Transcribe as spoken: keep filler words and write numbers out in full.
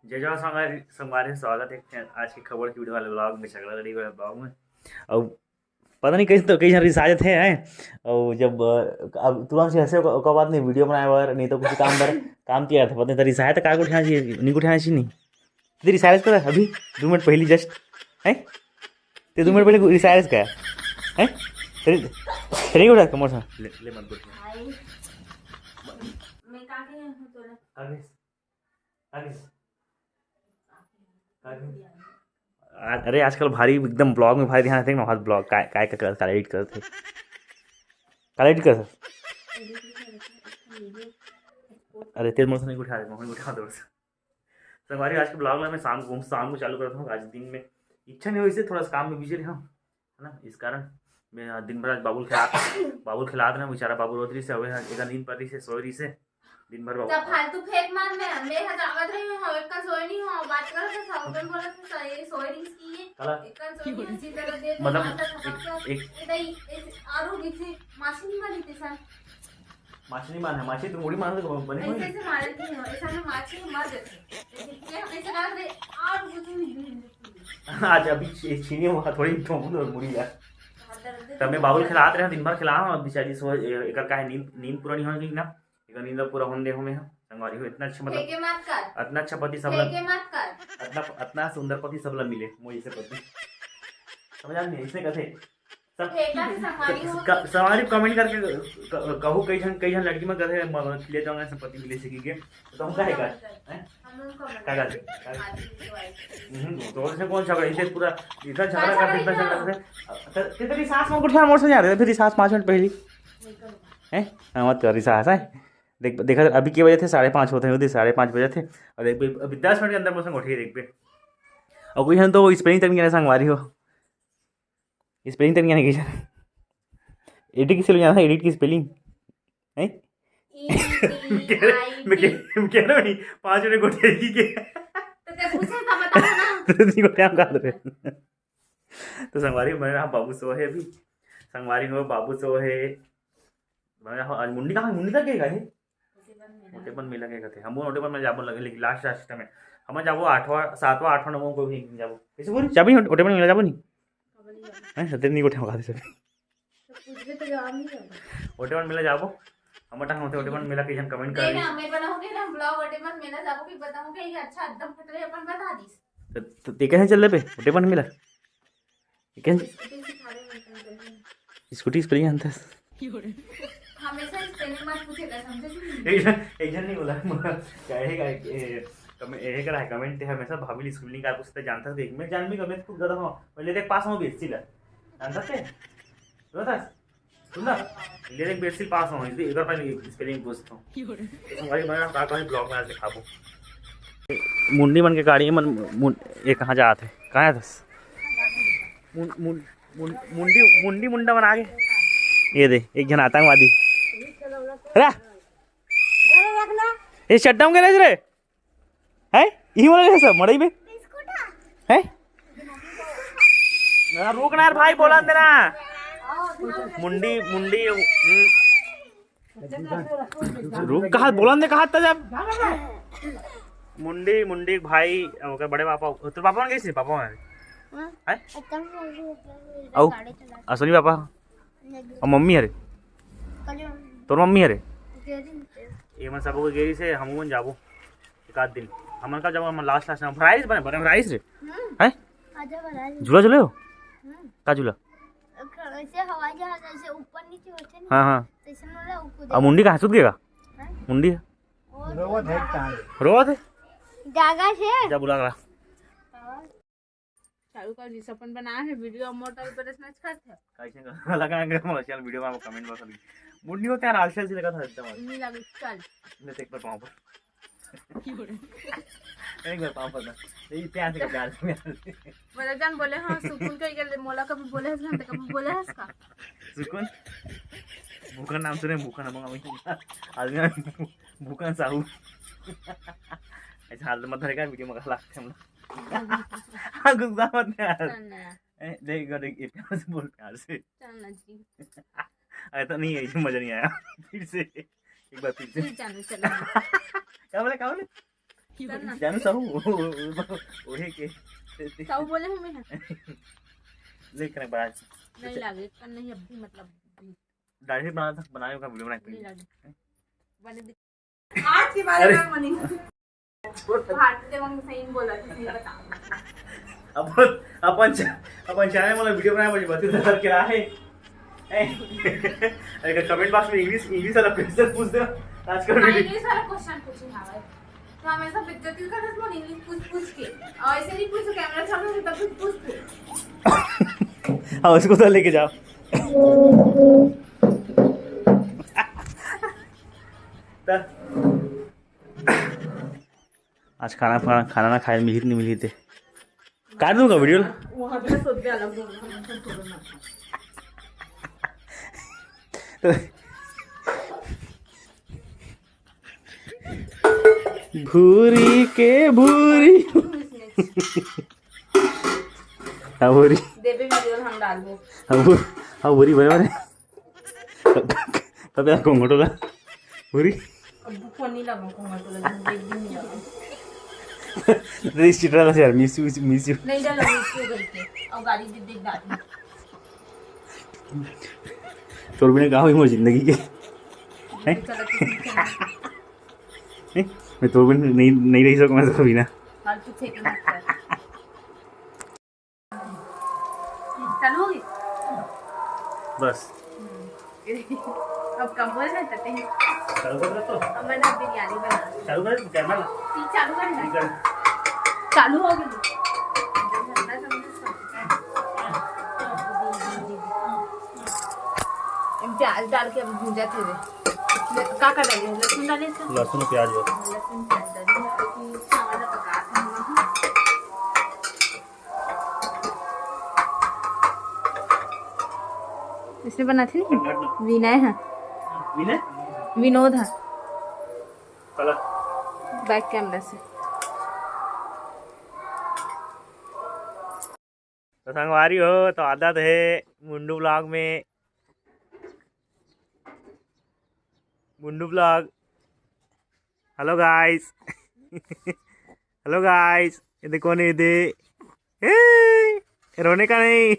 जय जवान संगवारी, संगवारी, स्वागत है आज के खबर की वीडियो वाले ब्लॉग में, झगड़ा लड़ी वाले ब्लॉग में। अब पता नहीं कैसे तो कई झन रिसा जाते हैं, हैं? और जब, अ, अब तुरंत से हंसे, ओकर बाद नहीं वीडियो बनाए बर, नहीं तो कुछ काम बर, काम किया था, पता नहीं तो रिसाए तो का उठाना चाहिए, नहीं उठाना चाहिए, नहीं। तेरी रिसाए कर अभी दो मिनट पहली जस्ट, हैं? ते दो मिनट पहले रिसाए का, हैं? तेरी, तेरी नहीं उठा कमर से। ले, ले मत बोल। भाई, मैं का कहे हूँ तोला? अरे, अरे, अरे। आ-, अरे, आजकल भारी एकदम ब्लॉग में भारी ध्यान रखे ना, हाथ ब्लॉग काय, काय का कर, काला एडिट करत हे। काला एडिट कर। अरे, तेल मोर से नहीं उठा दे, मैं उठा दे बस। संगवारी, आज के ब्लॉग में मैं शाम को, शाम को चालू करता हूँ। आज दिन में इच्छा नहीं हुई से, थोड़ा सा काम में बिजी रहा, है ना, इस कारण मैं आज दिन भर आज बाबुल खिला, बाबुल खिलात रहा, बेचारा बाबू रोत रही से, अबे एकर नींद पड़ रही से, सोए रही से दिन भर बाबू। तब फालतू फेंक मार में, मैं ह जावत रही हूँ, एक का सोए नहीं हूँ, बात करत है, सब अपन बोलत है, ये सोए रही इसकी ये, काला? एक का सोए नहीं, इसी तरह दे दे, मतलब, मार एक, एक, एक, एक, आरू बीच में मासी नहीं बनी थी सर। माछी नहीं माने, माछी तो मुड़ी मारने को बने हुए। ऐसे, ऐसे मारे थे, ऐसा ना माछी मार देते। लेकिन ये हमेशा ना रे, और वो तो नहीं, नहीं, नहीं। आज अभी छी-, छीनी हुआ थोड़ी ठोंक दो मुड़ी यार। बहुत दर्द है। तब मैं बाबुल खिलात रहे, दिन भर खिला, और बेचारी सो, ए-, एकर का है, नींद, नींद पूरा नहीं होने की ना, एकर नींद पूरा होने दे हमें, संगवारी हो, इतना अच्छा, मतलब, फेंके मत कर। इतना अच्छा पति सब फेंके लग-, मत कर। इतना, इतना सुंदर पति सब लग मिले, मोई से पति। समझ आ नहीं, इसने कैसे? सब फेंका से संगवारी हो। क-, संगवारी कमेंट करके क-, कहू, कई झन, कई झन लड़की मन कथे, म-, म-, ले जाओ ना, संपत्ति मिले से की के, तो हम काहे का? हैं? हम लोग कमेंट का करते हैं। हम्म, तो उससे कौन झगड़ा? इसे पूरा इतना झगड़ा करते, इतना झगड़ा करते। ते तेरी सास में कुछ मोर से जा रहे, फिर सास पाँच मिनट पहली। हैं? हाँ, मत कर, सास है। देख, देखा, अभी के बजे थे? साढ़े पाँच होते हैं, साढ़े पाँच बजे थे। और देख, अभी दस मिनट के अंदर मोर से उठिए, देख पे। और कोई हम तो स्पेलिंग तक नहीं संगवारी हो। स्पेलिंग तक नहीं आने की। एडिट किसे ले जाना है? एडिट की स्पेलिंग है? E D I T। मैं कह, मैं कह रहा हूँ नहीं, पाँच मिनट गोठिया की के। तो क्या पूछे था, बताओ ना। तो नहीं गोठिया हम कहा रहे। तो संगवारी, मेरा नाम बाबू सो है अभी। संगवारी हो, बाबू सो है। मैं आज मुंडी कहाँ, मुंडी तक गए है? ओटेपन मेला के कथे। हम ओटेपन में जाबो लगे, लेकिन लास्ट, लास्ट में हम जाबो आठवां, सातवां, आठवां, नौवां, कोई भी नहीं जाबो। कैसे बोल? जाबो नहीं, ओटेपन मेला जाबो नहीं। हैं, सत्य नहीं गोठे हम खाते सब। तो पूछ ले तो जवाब नहीं देगा। ओटेपन मेला जाबो। हम टाइम होते ओटेपन मेला के जन कमेंट कर देना, मैं बनाऊंगी ना ब्लॉग ओटेपन मेला जाबो कि बताऊंगी कि अच्छा एकदम फटले अपन बता दीस। तो, तो ते कैसे चल रहे पे ओटेपन मेला? ये कैसे? स्कूटी सिखा रहे हैं, अंकल, अंकल। स्कूटी स्पेलिंग जानता है? हमेशा स्पेलिंग मत पूछेगा, समझे कि नहीं? एक जन, एक जन नहीं बोला, क्या है, क्या है, ए, कम-, ये करा है, कमेंट है, हमेशा भाभी स्पेलिंग का पूछते जानता है, देख, मैं जान भी, मैं खुद गधा हूँ, मैं ले देख पास हूँ भी, सीधा। जानता है? सुना था? सुन ना, ले देख बेसिक पास हूँ, इसलिए एक बार पहले स्पेलिंग पूछता हूँ। तो भाई, मैं का कहीं ब्लॉग में आज दिखाबो। मुंडी मन के गाड़ी मन, मुं-, ये कहाँ जात है? कहाँ है दस? मुं-, मुं-, मुं-, मुंडी, मुंडी मुंडा बना के। ये दे, एक जन आतंकवादी। रा! ये शटडाउन के रे? हैं? यही बोला सब मड़ई में? हैं? ना, रुक ना यार भाई, बोला दे ना। मुंडी, मुंडी, हम्म। रुक, कहा बोलन दे, कहा था जब? मुंडी, मुंडी भाई, ओकर बड़े पापा, तोर पापा मन कैसे? पापा मन? हैं? अउ? अश्विनी पापा? अउ मम्मी हरे? तोर मम्मी हरे? ये मन सबो के गेरी से हम मन जाबो एक आध दिन। हमन का जाबो, हमन लास्ट, लास्ट में राइस बने, बने राइस रे। हैं? झूला झूले हो? का झूला? ऐसे हवाई जहाज ऐसे ऊपर नीचे होते ना, हाँ, हाँ। तैसे वाला ऊपर। अब मुंडी कहाँ सुत गएगा? हैं? मुंडी है। रोवत है। जागा से। जा बुला ला। चालू कर दी, सपन बना है वीडियो, मोटर पर स्नैच करते हैं। कैसे लगा है मोर चैनल वीडियो में, कमेंट बॉक्स में। मुंडी होते हैं, आलसी आलसी लगा था एकदम। नहीं लगे, चल। ले देख पर पाँव पर। एक बार पाँव पर ना। ये प्यार से, प्यार से, प्यार से। मतलब जान बोले, हाँ, सुकून के लिए मोला कभी बोले हस, हम तो कभी बोले हस का? सुकून? भूखन नाम सुने, भूखन, हम, हम, आदमी, भूखन साहू। ऐसे हाल मत धरेगा, वीडियो में लागते हम लोग। हाँ, गुस्सा मत कर। चल ना। ए, देख, देख, ये प्यार से बोल, प्यार से। चल ना जी। अरे तो नहीं है, ये मजा नहीं आया। फिर से, एक बार फिर से। फिर जाना, चलो। क्या बोले, क्या बोले? जानू साहू, वही के। साहू बोले हूँ मैं। देख रहे बड़ा। नहीं लागे, पर नहीं अब भी मतलब। दाढ़ी बना था, बनाए का वीडियो बना के। नहीं लागे। बने दिख-, आज के बारे अरे। में मनी। भारतीय देवंग सही बोला, सही बता। अपन, अपन चा-, अपन चैनल वाला वीडियो बनाए, मुझे बत्तीस हजार के रहा है। ए, अगर कमेंट बॉक्स में इंग्लिश, इंग्लिश वाला क्वेश्चन पूछ दे, आजकल हाँ, वीडियो। इंग्लिश वाला क्वेश्चन पूछे, हाँ भाई। तो हमेशा बेइज्जती करत हो इंग्लिश पूछ पूछ के। और ऐसे नहीं पूछो, कैमरा चालू है तब भी पूछ पूछ। हाँ, उसको तो लेके जाओ। त आज खाना, खाना, खाना ना खाए, मिली नहीं मिली थे। काट दूंगा वीडियो। वहाँ पे सोच के अलग बोलना, हम सब थोड़ा ना। भूरी के भूरी। हाँ, भूरी। देबे वीडियो हम डालबो। हाँ, भू-, हाँ, भूरी बने बने। तब यार घूंघट होला। भूरी। अब फोन नहीं लगा, घूंघट होला, एक दिन नहीं लगा। रे, इस चित्रा का यार, miss you, miss you। नहीं डाला, miss you करके। और गाली दे दे दादी। तोर बिना का होई मोर जिंदगी के? हैं? चलो, ठीक है। हैं? मैं तोर बिना नहीं, नहीं रह सकूँ मैं तोर बिना। फालतू फेंक मत कर। चालू हो गई? बस। हम्म। अब कम बोल रहे थे। चालू कर दे तो। अब मैंने बिरयानी बना ली। चालू कर, कैमरा ला। ठीक, चालू कर ना। ठीक है। चालू हो गई। प्याज डाल के अब भूंजा थे। का का डाले? लहसुन डाले थे? लहसुन, प्याज बस। लहसुन, प्याज डाले। चावल पका थे हम। इसने बना थे नहीं? विनय है। विनय? विनोद है। चला। बैक कैमरा से। तो संगवारी हो, तो आदत है मुंडू ब्लॉग में, मुंडू ब्लॉग। हेलो गाइस। हेलो गाइस, ये देखो ने दे। ए, रोने का नहीं।